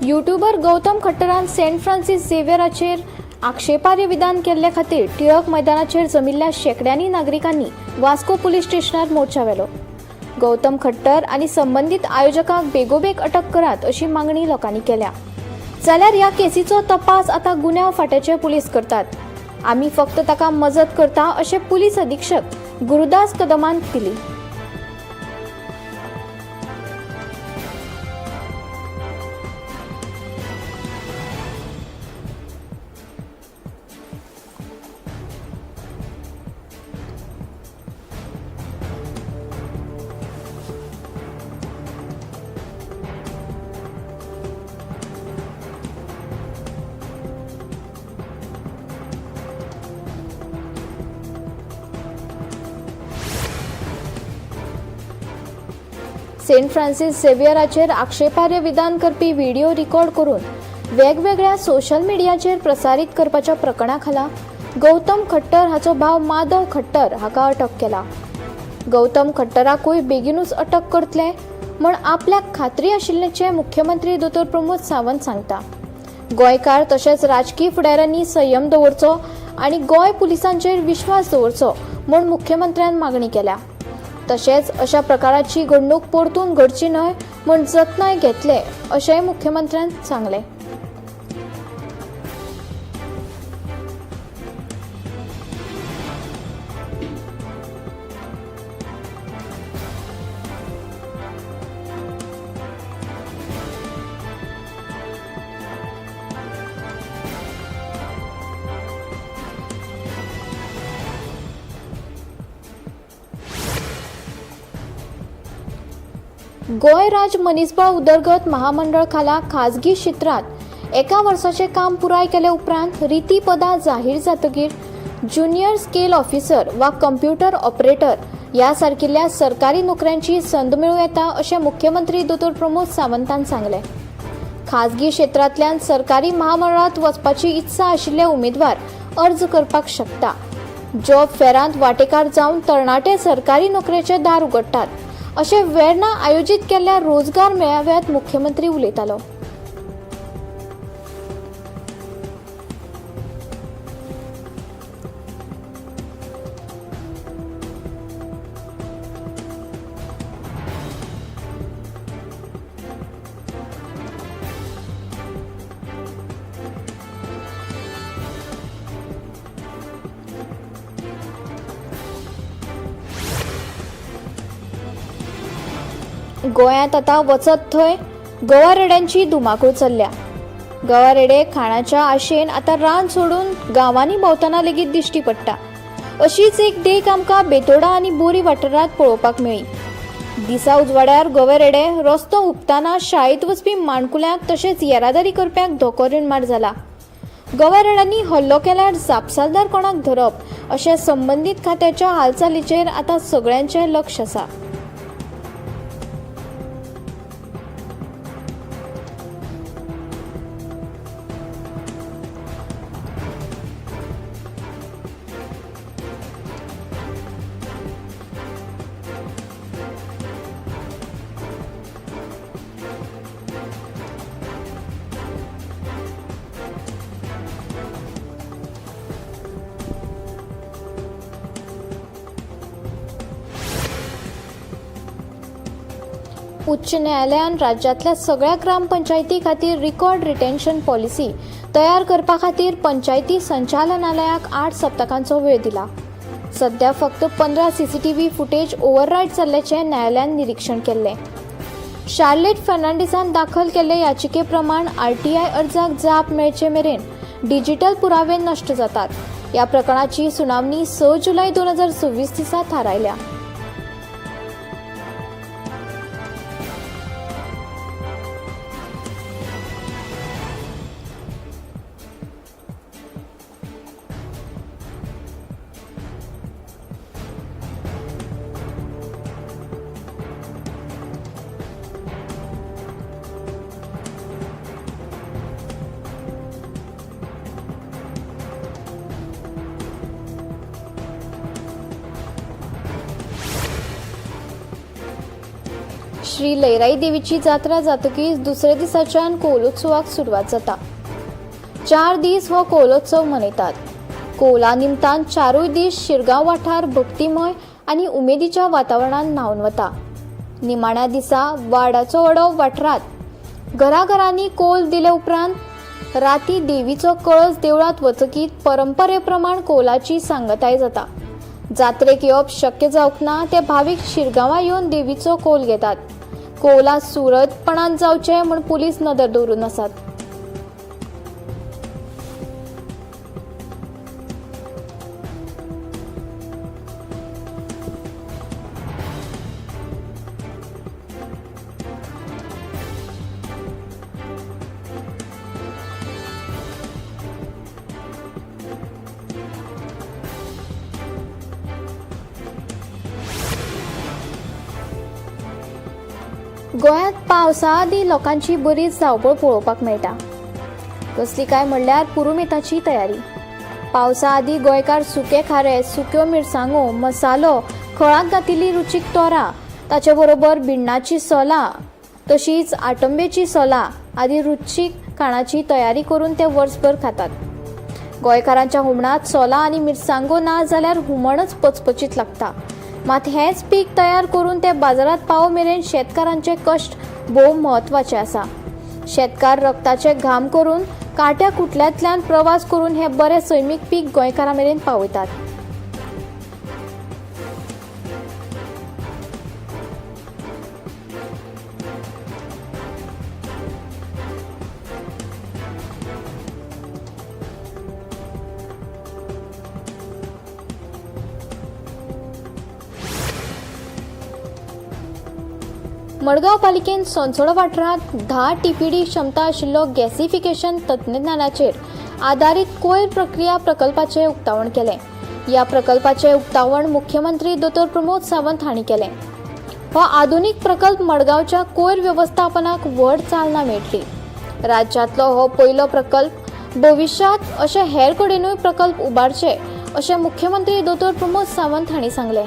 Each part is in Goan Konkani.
युट्यूबर गौतम खट्टरान सेंट फ्रांसीस झेवियराचेर आक्षेपार्ह विधान केल्ले खातीर टिळक मैदानाचेर जमिल्ल्या शेंकड्यांनी नागरिकांनी वास्को पुलीस स्टेशनार मोर्चा व्हेलो. गौतम खट्टर आनी संबंदीत आयोजकांक बेगोबेग अटक करात अशी मागणी लोकांनी केल्या. जाल्यार ह्या केसीचो तपास आतां गुन्यांव फांट्याचे पुलीस करतात. आमी फक्त ताका मजत करता अशें पुलीस अधीक्षक गुरुदास कदमान दिली. सेंट फ्रांसीस झेवियराचेर आक्षेपार्ह विधान करपी व्हिडिओ रिकॉर्ड करून वेगवेगळ्या सोशल मिडियाचेर प्रसारीत करपाच्या प्रकरणा खाला गौतम खट्टर हाचो भाव माधव खट्टर हाका अटक केला. गौतम खट्टराकूय बेगीनूच अटक करतले म्हूण आपल्याक खात्री आशिल्ल्याचें मुख्यमंत्री दोतोर प्रमोद सावंत सांगता. गोंयकार तशेंच राजकी फुडाऱ्यांनी संयम दवरचो आनी गोंय पुलिसांचेर विश्वास दवरचो म्हूण मुख्यमंत्र्यान मागणी केल्या. तशेंच अशा प्रकाराची घडणूक परतून घडची न्हय म्हूण जतनाय घेतले अशेंय मुख्यमंत्र्यान सांगलें. गोंय राज्य मनीसबळ उदरगत महामंडळ खाला खाजगी क्षेत्रांत एका वर्साचें काम पुराय केले उपरांत रिती पदां जाहीर जातकीर ज्युनियर स्केल ऑफिसर वा कंप्युटर ऑपरेटर ह्या सारकिल्ल्या सरकारी नोकऱ्यांची संद मेळूं येता अशें मुख्यमंत्री दोतोर प्रमोद सावंतान सांगलें. खाजगी क्षेत्रांतल्यान सरकारी महामंडळांत वचपाची इत्सा आशिल्ले उमेदवार अर्ज करपाक शकता. जॉब फेरांत वांटेकार जावन तरणाटे सरकारी नोकरेचें दार उगडटात अशें वेर्णा आयोजीत केल्ल्या रोजगार मेळाव्यांत मुख्यमंत्री उलयतालो. गोंयांत आतां वचत थंय गोवा रेड्यांची धुमाकूळ चल्ल्या. गोवा रेडे खाणाच्या आशेन आतां रान सोडून गांवांनी भोंवतना लेगीत दिश्टी पडटा. अशीच एक देख आमकां बेतोडा आनी बोरी वाठारांत पळोवपाक मेळ्ळी. दिसा उजवाड्यार गोवे रेडे रस्तो हुपतना शाळेंत वचपी माणकुल्यांक तशेंच येरादारी करप्यांक धोको निर्माण जाला. गोवा रेड्यांनी हल्लो केल्यार जापसालदार कोणाक धरप अशें संबंदीत खात्याच्या हालचालीचेर आतां सगळ्यांचें लक्ष आसा. उच्च न्यायालयान राज्यांतल्या सगळ्या ग्रामपंचायती खातीर रिकॉर्ड रिटेन्शन पॉलिसी तयार करपा खातीर पंचायती संचालनालयाक 8 सप्तकांचो वेळ दिला. सध्या फक्त 15 सीसीटीव्ही फुटेज ओव्हररायड जाल्ल्याचें न्यायालयान निरीक्षण केल्लें. शार्लेट फर्नांडीसान दाखल केल्ले याचिके प्रमाण आरटीआय अर्जाक जाप मेळचे मेरेन डिजिटल पुरावे नश्ट जातात. ह्या प्रकरणाची सुनावणी 6 जुलय 2026 दिसा थारायल्या. श्री लयराई देवीची जात्रा जातकीच दुसऱ्या दिसाच्यान कोलोत्सवाक सुरवात जाता. 4 दीस हो कोलोत्सव मनयतात. कोला निमतान 4 दीस शिरगांव वाठार भक्तिमय आनी उमेदीच्या वातावरणान न्हावन वता. निमाण्या दिसा वाडाचो वडो वाठारांत घराघरांनी कोल दिले उपरांत राती देवीचो कळस देवळांत वचकीत परंपरे प्रमाण कोलाची सांगताय जाता. जात्रेक येवप शक्य जावंक ना ते भावीक शिरगांवां येवन देवीचो कोल घेतात. कोला सुरळीतपणान जावचें म्हूण पुलीस नदर दवरून आसात. गोंयांत पावसा आदीं लोकांची बरीच धांवपळ पळोवपाक मेळटा. कसली काय म्हणल्यार पुरुमेताची तयारी. पावसा आदीं गोंयकार सुके खारे, सुक्यो मिरसांगो, मसालो, खळाक घातिल्ली रुचीक तोरां, ताचे बरोबर भिण्णाची सोलां तशीच आटंबेची सोलां आदी रुचीक खाणाची तयारी करून ते वर्सभर खातात. गोंयकारांच्या हुमणांत सोलां आनी मिरसांगो ना जाल्यार हुमणच पचपचीत लागता. मात हेंच पीक तयार करून ते बाजारात पाव मेरेन शेतकारांचे कश्ट भोव म्हत्वाचे आसा. शेतकार रक्ताचे घाम करून काट्या कुटल्यांतल्यान प्रवास करून हे बरे सैमीक पीक गोंयकारां मेरेन पावयतात. मडगांव पालिकेन सोनसोडो वाठारांत 10 TPD क्षमता आशिल्लो गॅसिफिकेशन तंत्रज्ञानाचेर आदारीत कोयर प्रक्रिया प्रकल्पाचें उक्तावण केलें. ह्या प्रकल्पाचें उक्तावण मुख्यमंत्री दोतोर प्रमोद सावंत हांणी केलें. हो आधुनीक प्रकल्प मडगांवच्या कोयर वेवस्थापनाक व्हड चालना मेळटली. राज्यांतलो हो पयलो प्रकल्प. भविश्यांत अशे हेर कडेनूय प्रकल्प उबारचे अशें मुख्यमंत्री दोतोर प्रमोद सावंत हांणी सांगलें.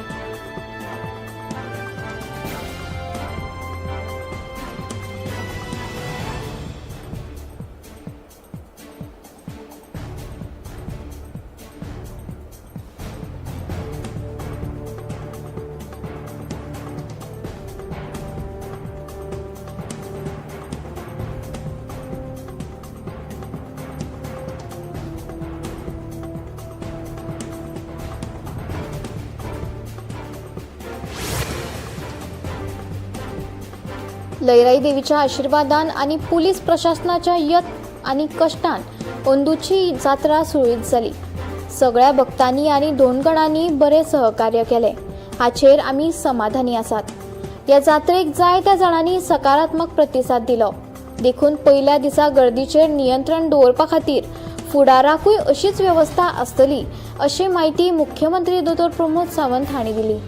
लयराई देवीच्या आशिर्वादान आनी पुलीस प्रशासनाच्या यत्न आनी कश्टान अंदूची जात्रा सुरळीत जाली. सगळ्या भक्तांनी आनी धोणगणांनी बरें सहकार्य केलें हाचेर आमी समाधानी आसात. ह्या जात्रेक जायत्या जाणांनी सकारात्मक प्रतिसाद दिलो. देखून पयल्या दिसा गर्दीचेर नियंत्रण दवरपा खातीर फुडाराकूय अशीच वेवस्था आसतली अशी म्हायती मुख्यमंत्री दोतोर प्रमोद सावंत हांणी दिली.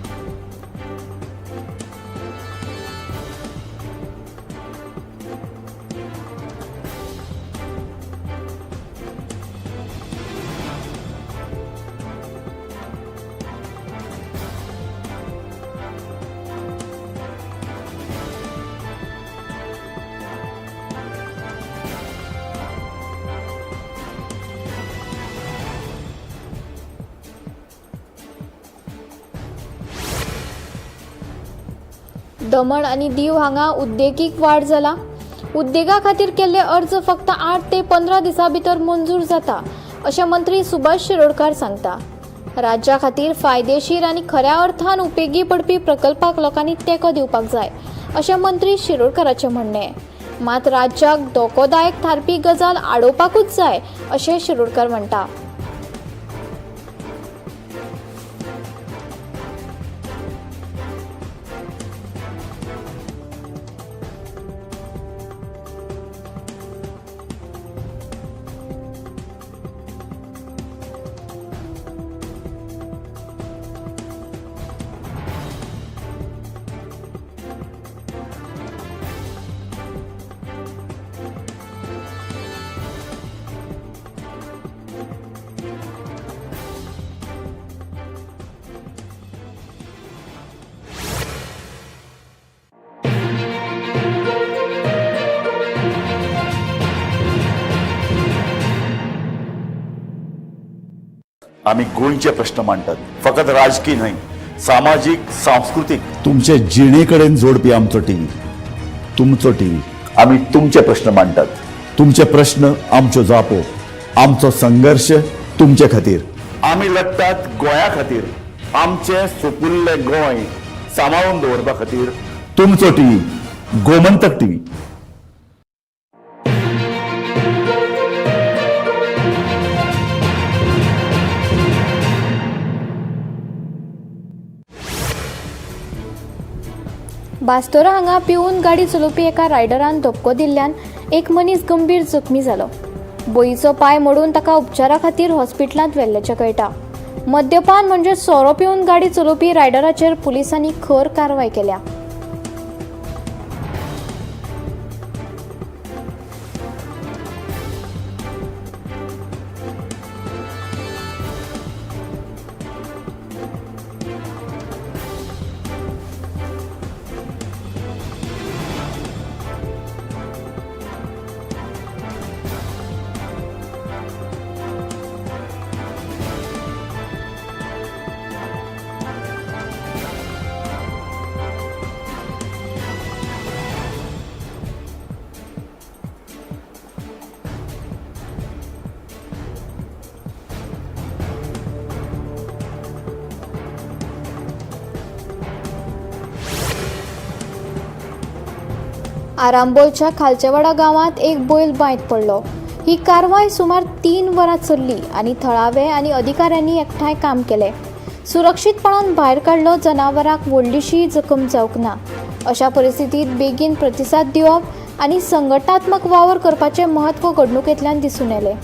दमण आनी दीव हांगा उद्देगीक वाड जाला. उद्देगा खातीर केल्ले अर्ज फक्त 8 ते 15 दिसां भितर मंजूर जाता अशें मंत्री सुभाष शिरोडकार सांगता. राज्या खातीर फायदेशीर आनी खऱ्या अर्थान उपेगी पडपी प्रकल्पाक लोकांनी तेंको दिवपाक जाय अशें मंत्री शिरोडकाराचें म्हणणें. मात राज्याक धोकोदायक थारपी गजाल आडोवपाकूच जाय अशें शिरोडकार म्हणटा. आमी गोंयचे प्रश्न मांडटात, फकत राजकी न्हय, सामाजीक, सांस्कृतीक, तुमचे जिणे कडेन जोडपी आमचो टीव्ही, तुमचो टीव्ही. आमी तुमचे प्रश्न मांडटात, तुमचे प्रश्न आमच्यो जापो, आमचो संघर्श तुमचे खातीर. आमी लढटात गोंया खातीर, आमचें सुपुल्लें गोंय सांबाळून दवरपा खातीर. तुमचो टीव्ही, गोमंतक टीव्ही. बास्तोरा हांगा पिवन गाडी चलोवपी एका रायडरान धपको दिल्ल्यान एक मनीस गंभीर जखमी जालो. बोईचो पांय मोडून ताका उपचारा खातीर हॉस्पिटलांत व्हेल्ल्याचें कळटा. मद्यपान म्हणजे सोरो पिवन गाडी चलोवपी रायडराचेर पुलिसांनी खर कारवाय केल्या. आरांबोलच्या खालचेवाडा गांवांत एक बैल बांयत पडलो. ही कारवाय सुमार 3 वरां चल्ली आनी थळावे आनी अधिकाऱ्यांनी एकठांय काम केलें. सुरक्षीतपणान भायर काडलो. जनावराक व्हडलीशी जखम जावंक ना. अशा परिस्थितीत बेगीन प्रतिसाद दिवप आनी संघटनात्मक वावर करपाचें म्हत्व घडणुकेंतल्यान दिसून आयलें.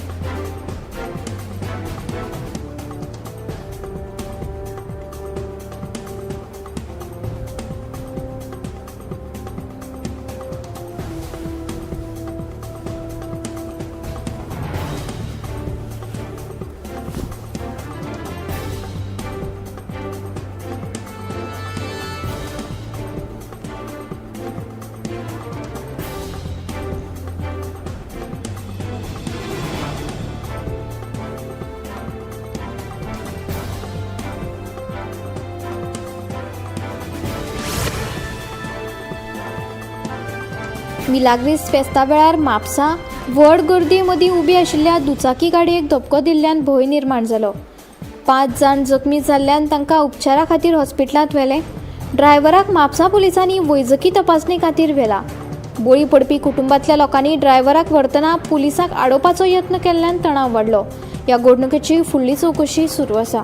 मिलाग्रीस फेस्ता वेळार म्हापसा व्हड गर्दी मदीं उबी आशिल्ल्या दुचाकी गाडयेक धपको दिल्ल्यान भंय निर्माण जालो. 5 जाण जखमी जाल्ल्यान तांकां उपचारा खातीर हॉस्पिटलांत व्हेले. ड्रायव्हराक म्हापसा पुलिसांनी वैजकी तपासणी खातीर व्हेला. बळी पडपी कुटुंबांतल्या लोकांनी ड्रायव्हराक व्हरतना पुलिसांक आडोवपाचो यत्न केल्ल्यान तणाव वाडलो. ह्या घडणुकेची फुडली चवकशी सुरू आसा.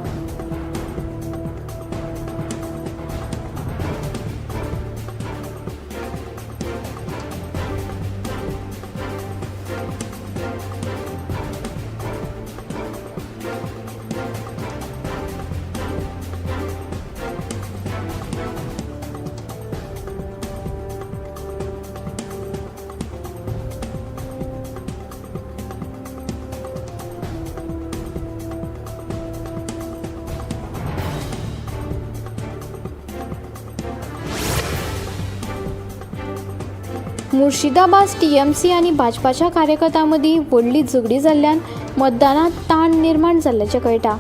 मुर्शिदाबाद टीएमसी आनी भाजपाच्या कार्यकर्त्यां मदीं व्हडली झगडीं जाल्ल्यान मतदानांत ताण निर्माण जाल्ल्याचें कळटा.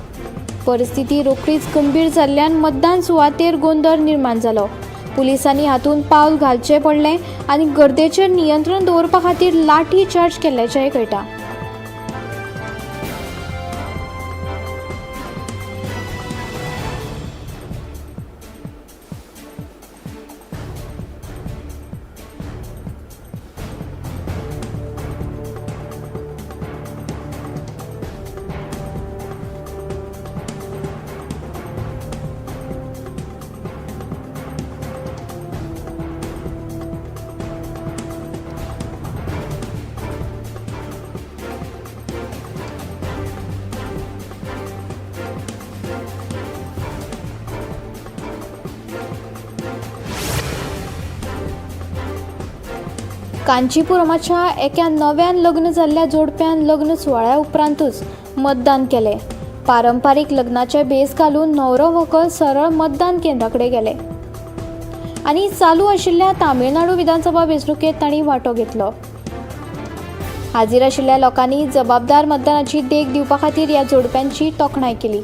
परिस्थिती रोखडीच गंभीर जाल्ल्यान मतदान सुवातेर गोंदळ निर्माण जालो. पुलिसांनी हातूंत पावल घालचें पडलें आनी गर्देचेर नियंत्रण दवरपा खातीर लाठी चार्ज केल्ल्याचेंय कळटा. कांचीपुरमाच्या एका नव्यान लग्न जाल्ल्या जोडप्यान लग्न सुवाळ्या उपरांतूच मतदान केलें. पारंपारीक लग्नाचे भेस घालून न्हवरो व्हंकल सरळ मतदान केंद्रा कडेन गेले आनी चालू आशिल्ल्या तामिळनाडू विधानसभा वेंचणुकेंत तांणी वांटो घेतलो. हाजीर आशिल्ल्या लोकांनी जबाबदार मतदानाची देख दिवपा खातीर ह्या जोडप्यांची तोखणाय केली.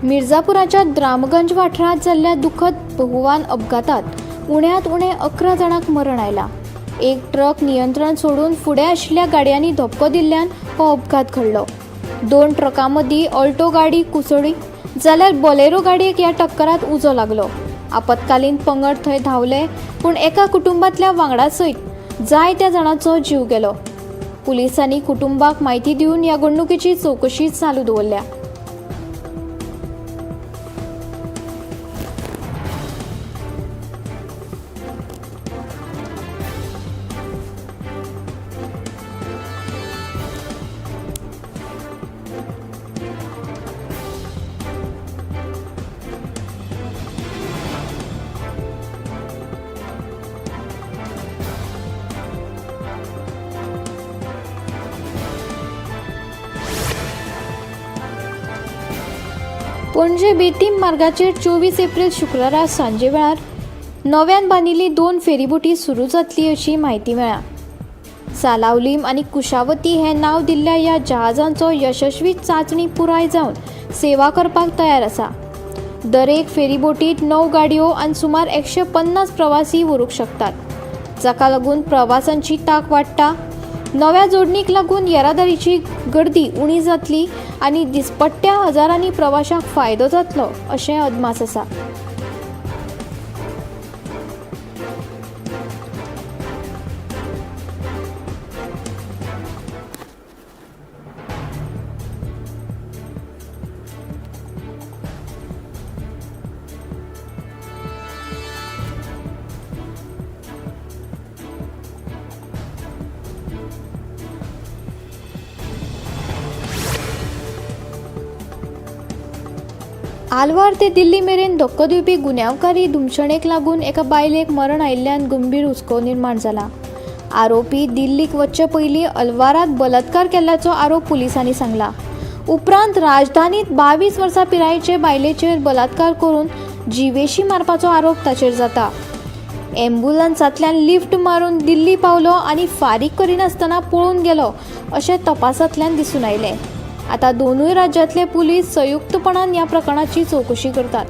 मिर्जापुराच्या द्रामगंज वाठारांत जाल्ल्या दुखद बहुवान अपघातात उण्यांत उणे 11 जाणांक मरण आयलां. एक ट्रक नियंत्रण सोडून फुडें आशिल्ल्या गाडयांनी धपको दिल्ल्यान हो अपघात घडलो. 2 ट्रकां मदीं ऑल्टो गाडी कोसळ्ळी जाल्यार बोलेरो गाडयेक ह्या टक्करांत उजो लागलो. आपत्कालीन पंगड थंय धांवले, पूण एका कुटुंबांतल्या वांगडा सयत जायत्या जाणांचो जीव गेलो. पुलिसांनी कुटुंबाक म्हायती दिवन ह्या घडणुकेची चवकशी चालू दवरल्या. पणजे बेतीम मार्गाचेर 24 एप्रिल शुक्रारा सांजे वेळार नव्यान बांदिल्ली 2 फेरीबोटी सुरू जातली अशी म्हायती मेळ्ळ्या. सालावलीम आनी कुशावती हें नांव दिल्ल्या ह्या जहाजांचो यशस्वी चांचणी पुराय जावन सेवा करपाक तयार आसा. दरेक फेरीबोटींत 9 गाडयो आनी सुमार 150 प्रवासी व्हरूंक शकतात, जाका लागून प्रवासांची तांक वाडटा. नव्या जोडणीक लागून येरादारीची गर्दी उणी जातली आनी दिसपट्ट्या हजारांनी प्रवाशांक फायदो जातलो अशें अदमास आसा. आलवार ते दिल्ली मेरेन धक्को दिवपी गुन्यांवकारी धुमशणेक लागून एका बायलेक मरण आयिल्ल्यान गंभीर हुस्को निर्माण जाला. आरोपी दिल्लीक वचचे पयलीं अलवारांत बलात्कार केल्ल्याचो आरोप पुलिसांनी सांगला. उपरांत राजधानीत 22 वर्सां पिरायेचे बायलेचेर बलात्कार करून जिवेशी मारपाचो आरोप ताचेर जाता. ॲम्ब्युलन्सांतल्यान लिफ्ट मारून दिल्ली पावलो आनी फारीक करिनासतना पळून गेलो अशें तपासांतल्यान दिसून आयलें. आता दोनूय राज्यांतले पुलीस संयुक्तपणान ह्या प्रकरणाची चवकशी करतात.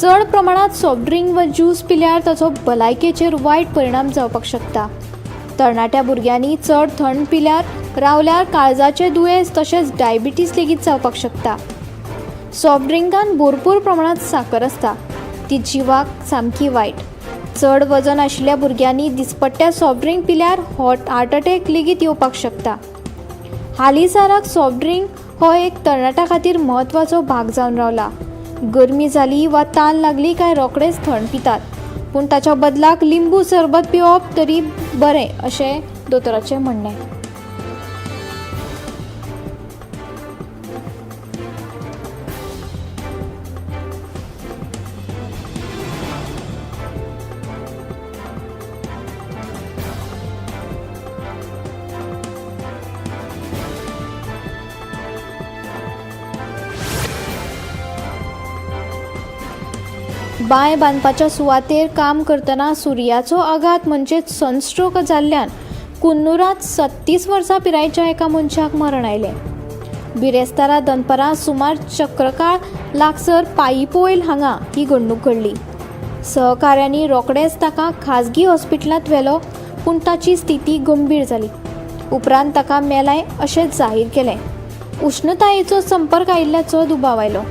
चड प्रमाणात सॉफ्ट ड्रिंक वा ज्यूस पिल्यार ताचो भलायकेचेर वायट परिणाम जावपाक शकता. तरणाट्या भुरग्यांनी चड थंड पिल्यार रावल्यार काळजाचे दुयेंस तशेंच डायबिटीज लेगीत जावपाक शकता. सॉफ्ट ड्रिंकान भरपूर प्रमाणात साकर आसता, ती जिवाक सामकी वायट. चड वजन आशिल्ल्या भुरग्यांनी दिसपट्ट्या सॉफ्ट ड्रिंक पिल्यार हार्ट अटॅक लेगीत येवपाक शकता. हालींसाराक सॉफ्ट ड्रिंक हो एक तरणाट्या खातीर म्हत्वाचो भाग जावन रावला. गरमी जाली वा तान लागली काय रोखडेच थंड पितात, पूण ताच्या बदलाक लिंबू सरबत पिवप तरी बरें अशें दोतोराचें म्हणणें. बांय बांदपाच्या सुवातेर काम करतना सुर्याचो आघात म्हणजेच सनस्ट्रोक जाल्ल्यान कुन्नूरांत 36 वर्सां पिरायेच्या एका मनशाक मरण आयलें. बिरेस्तारा दनपारां सुमार चक्रकाळ लागसर पाईपोयल हांगा ही घडणूक घडली. सहकाऱ्यांनी रोखडेंच ताका खाजगी हॉस्पिटलांत व्हेलो, पूण ताची स्थिती गंभीर जाली. उपरांत ताका मेलाय अशें जाहीर केलें. उश्णतायेचो संपर्क आयिल्ल्याचो दुबाव आयलो.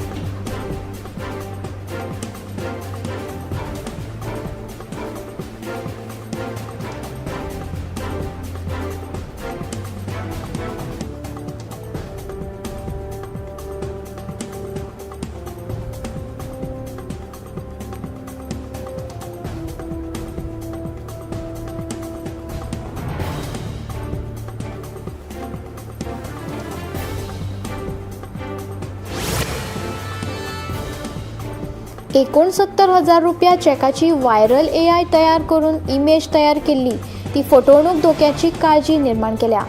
69,000 रुपया चॅकाची व्हायरल एआय तयार करून इमेज तयार केल्ली ती फटवणूक धोक्याची काळजी निर्माण केल्या.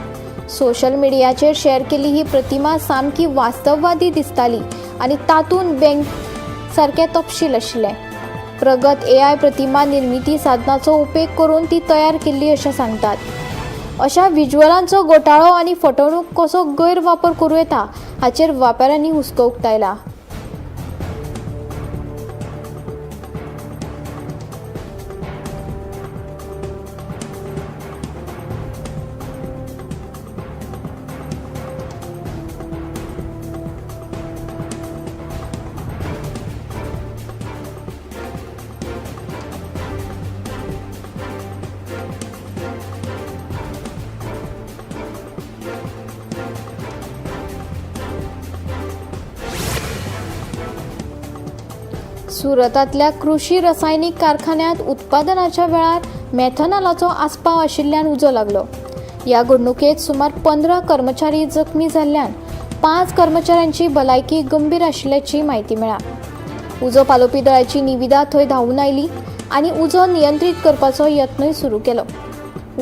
सोशल मिडियाचेर शेअर केल्ली ही प्रतिमा सामकी वास्तववादी दिसताली आनी तातूंत बँक सारके तपशील आशिल्ले. प्रगत एआय प्रतिमा निर्मिती साधनाचो उपेग करून ती तयार केल्ली अशें सांगतात. अशा विज्युअलांचो घोटाळो आनी फटवणूक कसो गैरवापर करूं येता हाचेर वापऱ्यांनी हुस्को उक्तायला. सुरतांतल्या कृशी रसायनीक कारखान्यांत उत्पादनाच्या वेळार मेथनॉलाचो आस्पाव आशिल्ल्यान उजो लागलो. ह्या घडणुकेंत सुमार 15 कर्मचारी जखमी जाल्ल्यान 5 कर्मचाऱ्यांची भलायकी गंभीर आशिल्ल्याची म्हायती मेळ्ळा. उजो पालोवपी दळाची निविदा थंय धांवून आयली आनी उजो नियंत्रीत करपाचो यत्नूय सुरू केलो.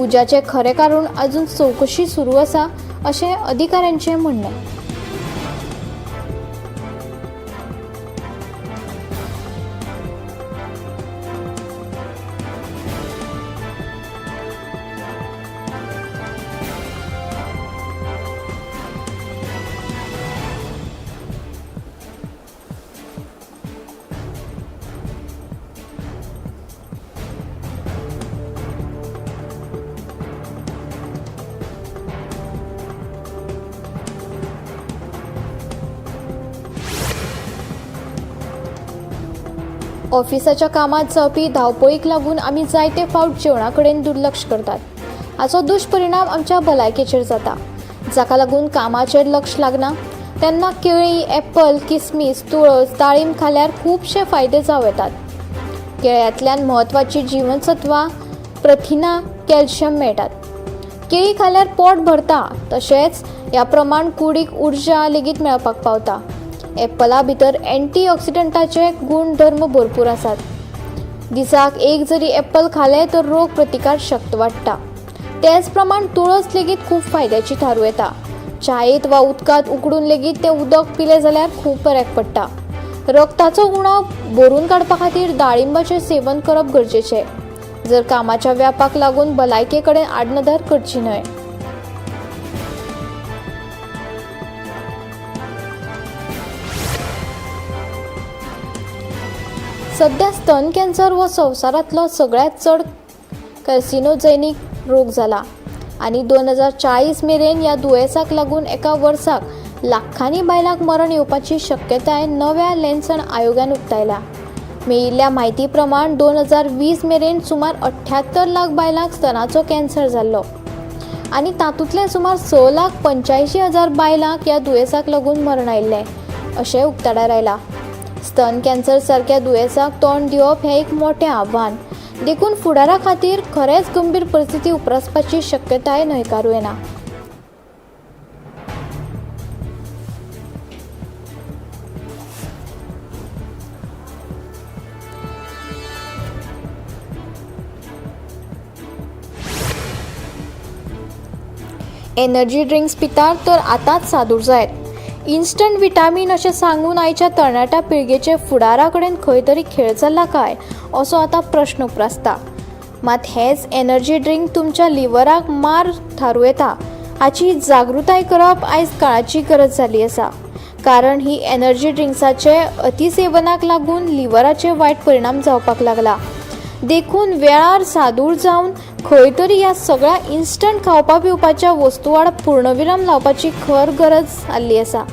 उज्याचें खरें कारण अजून चवकशी सुरू आसा अशें अधिकाऱ्यांचें म्हणणें. ऑफिसाच्या कामात जावपी धांवपळीक लागून आमी जायते फावट जेवणा कडेन दुर्लक्ष करतात. हाचो दुश्परिणाम आमच्या भलायकेचेर जाता, जाका लागून कामाचेर लक्ष लागना. तेन्ना केळीं, ॲपल, किसमीस, तुळस, दाळीम खाल्यार खुबशे फायदे जावं येतात. केळ्यांतल्यान म्हत्वाचीं जिवनसत्वां, प्रथिनां, कॅल्शियम मेळटात. केळीं खाल्यार पोट भरता, तशेंच ह्या प्रमाण कुडीक उर्जा लेगीत मेळपाक पावता. ॲपला भितर अँटीऑक्सिडंटाचे गुणधर्म भरपूर आसात. दिसाक एक जरी ॲपल खालें तर रोग प्रतिकार शक्त वाडटा. तेच प्रमाण तुळस लेगीत खूब फायद्याची थारूं येता. चायेंत वा उदकांत उकडून लेगीत तें उदक पिलें जाल्यार खूब बऱ्याक पडटा. रक्ताचो उणाव भरून काडपा खातीर दाळिंबाचें सेवन करप गरजेचें. जर कामाच्या व्यापाक लागून भलायके कडेन आडनदर करची न्हय. सध्या स्तन कॅन्सर हो संवसारांतलो सगळ्यांत चड कार्सिनोजेनिक रोग जाला आनी 2040 मेरेन ह्या दुयेंसाक लागून एका वर्साक लाखांनी बायलांक मरण येवपाची शक्यताय नव्या लॅन्सन आयोगान उक्तायल्या. मेळिल्ल्या म्हायती प्रमाण 2020 मेरेन सुमार 78 लाख बायलांक स्तनाचो कॅन्सर जाल्लो आनी तातूंतले सुमार 6,85,000 बायलांक ह्या दुयेंसाक लागून मरण आयिल्लें अशें उक्ताडार आयलां. स्तन कॅन्सर सारक्या दुयेंसाक तोंड दिवप हें एक मोठें आव्हान, देखून फुडारा खातीर खरेंच गंभीर परिस्थिती उप्रासपाची शक्यताय न्हयकारूं येना. एनर्जी ड्रिंक्स पितात तर आतांच सादूर जायत. इन्स्टंट विटामीन अशें सांगून आयच्या तरणाट्या पिळगेचे फुडारा कडेन खंय तरी खेळ चल्ला काय असो आतां प्रश्न उप्रासता. मात हेच एनर्जी ड्रिंक तुमच्या लिव्हराक मार थारूं येता हाची जागृताय करप आयज काळाची गरज जाल्ली आसा. कारण ही एनर्जी ड्रिंक्साचे अतिसेवनाक लागून लिवराचे वायट परिणाम जावपाक लागला. देखून वेळार सादूर जावन खंय तरी ह्या सगळ्या इन्स्टंट खावपा पिवपाच्या वस्तू आड पूर्णविराम लावपाची खर गरज जाल्ली आसा.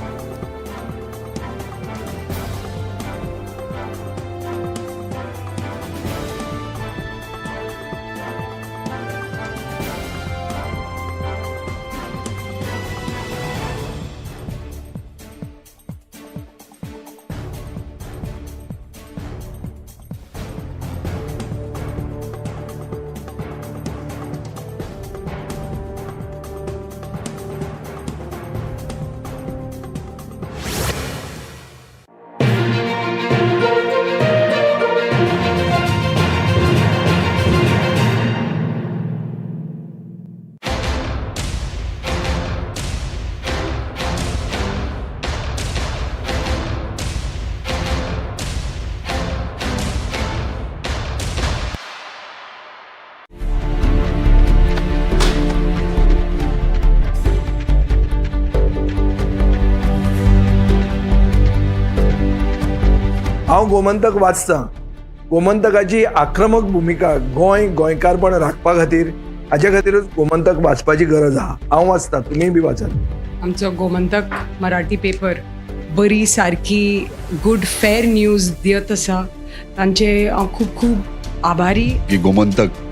हांव गोमंतक वाचतां. गोमंतकाची आक्रमक भुमिका गोंय गोंयकारपण राखपा खातीर, हाजे खातीरूच गोमंतक वाचपाची गरज आहा. हांव वाचतां, तुमीय बी वाचात. आमचो गोमंतक मराठी पेपर बरी सारकी गुड फेर न्यूज दियत आसा. तांचे हांव खूब खूब आभारी. की गोमंतक.